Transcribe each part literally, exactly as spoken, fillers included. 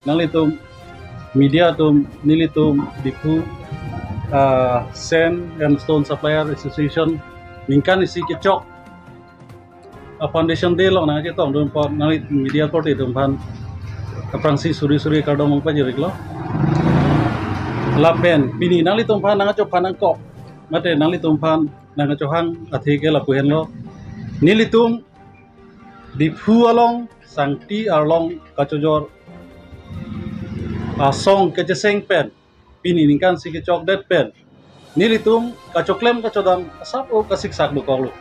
nanglitum media atum, nelitum Diphu, ah, Sand and Stone Supplier Association ningkan isi kechok a-foundation day along nangchetongdun apot nangli media korte atum aphan aphrangsi suri suri kardom pajir-iklo. Lapen pini nanglitum aphan nangchophan nangkok, mate nanglitum aphan nangchohang athe ke lapu henlo. Nelitum Diphu along Sangti arlong kachojor asong kacheseng pen, pini ningkan isi kechokdet pen, nelitum kachoklem kachodam asap o kasiksak dokoklo.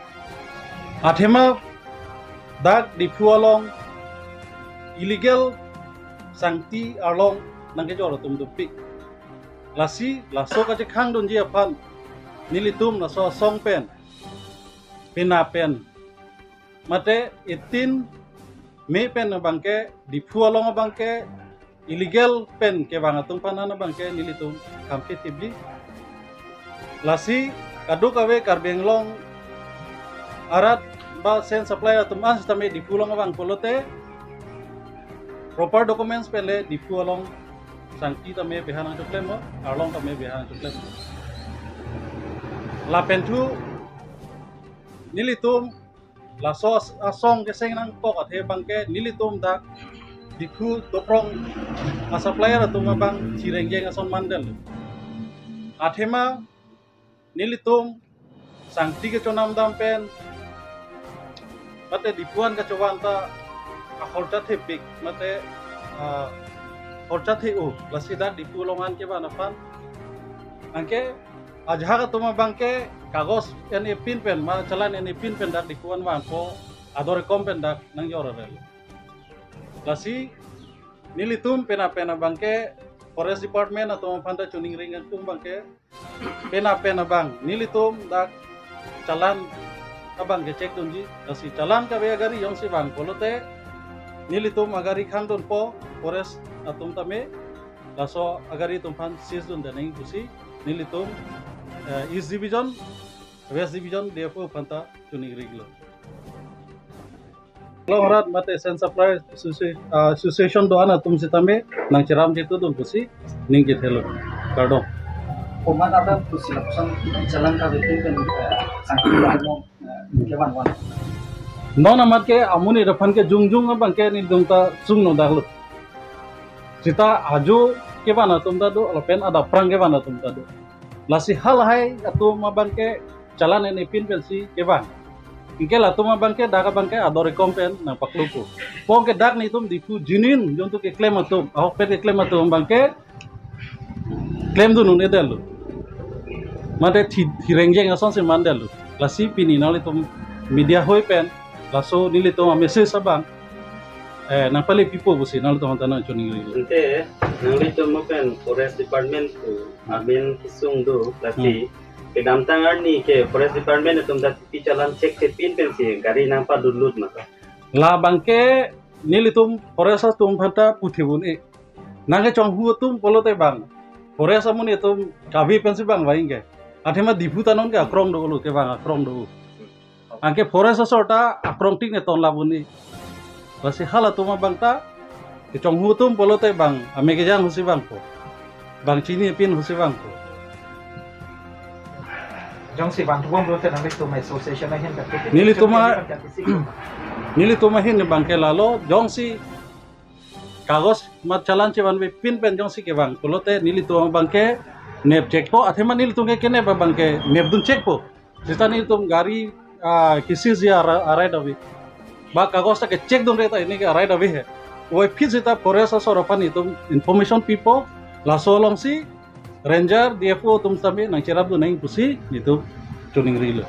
Athema dak Diphu along illegal Sangti arlong nangkejor atum dopik. Lasi laso kachekhangdunji aphan nelitum laso asong pen, pena pen, mate eighteen May pen abangke, Diphu along abangke illegal pen kevang atum aphan an abangke nelitum kampit tibli. Lasi kadokave Karbi Anglong arat ba sand supply atum an sitame Diphu along abang pulote proper documents pen le Diphu along Sangti tame beha nangchoklem mo, arlong tame beha nangchoklem. Lapen thu nelitum laso as-, asong keseng nangkok athe abangke nelitum dak Diphu doprong a-supplier atum abang chirengjeng ason mandel. Athema nelitum Sangti kechonam dam pen, mate Diphu an kachovan ta akhorcha thepik, mate, ah, khorcha the-o, lasi dak Diphu along an kevan aphan. Anke ajahak atum abangke kagos en-e pin pen, ma challan en-e pin pen dak Diphu an vangpo, ador ekom pen dak nangjor arel. Lasi nelitum pena pen abangke Forest Department atum aphan ta choningri atum abangke pena pen abang nelitum dak challan abang ke check dunji, lasi challan kave agari jongsi vang pulote nelitum agari khangdunpo, forest atum tame laso agari atum aphan seize dun dam nangji pusi nelitum, eh, East Division, West Division D F O aphan ta choningri-iklo. Long rat mate Sand Supply Associ-, ah, Association do-an atum sitame nangcheram chetudun pusi ning kethelo. Kardom. Komat ada pusi lapuson challan kave pin pen, eh, Sangti arlong, eh, kevan van. Non amat ke amonit aphan ke jongjong abangke nelitum ta sung no daklo. Sita ajo kevan atum ta do, lapen adap aphrang kevan atum ta do. Lasi halahai atum abangke challan en-e pin pensi kevang. Anke latum abangke dak abangke ador ekom pen nangpaklopo. Anke dak nelitum Diphu genuine jongtu keklem atum, ahok pen keklem atum abangke klemdun un-edetlo. Mate thi-, chirengjeng asonsi mandetlo. Lasi pini nanglitum media hoi pen laso nelitum a-message abang, eh, nangpale pipo pusi nanglitum aphan ta nangchoningri. Ante nanglitum mo pen Forest Department pu amen kesung do, lasi Hmm. kedamtang arni ke Forest Department atum ta pi challan check thepin pensi gari nangpadunlut ma? Labangke nelitum forest atum aphan ta puthibun e. Nangkechonghu atum pulote bang forest amonit atum kave pensi bang vang ke. Athema Diphu ta non ke akrong dolo, kevang akrong do. Anke forest asor ta akrong tik ne ton labun-i. Lasi halatum abang ta kechonghu atum pulote bang ame kejang husi vangpo, bang chini pin husi vangpo. Jongsi vangthu bom pulote nanglitum association ahin ta, nelitum a-, nelitum ahin abangke lalo, jongsi kagos ma challan chevanve pin pen jongsi kevang pulote nelitum abangke nep checkpo, athema nelitum ke kenep abangke nepdun checkpo. Sita nelitum gari, ah, ke-seize a-, a-, a-right ave. Ba kagos ta ke-check dunre ta ini ke a-right ave he. Oi aphi sita forest asor aphan nelitum information pipo, laso alongsi ranger, D F O atum sitame nangcherapdun nangji pusi nelitum choningrilo.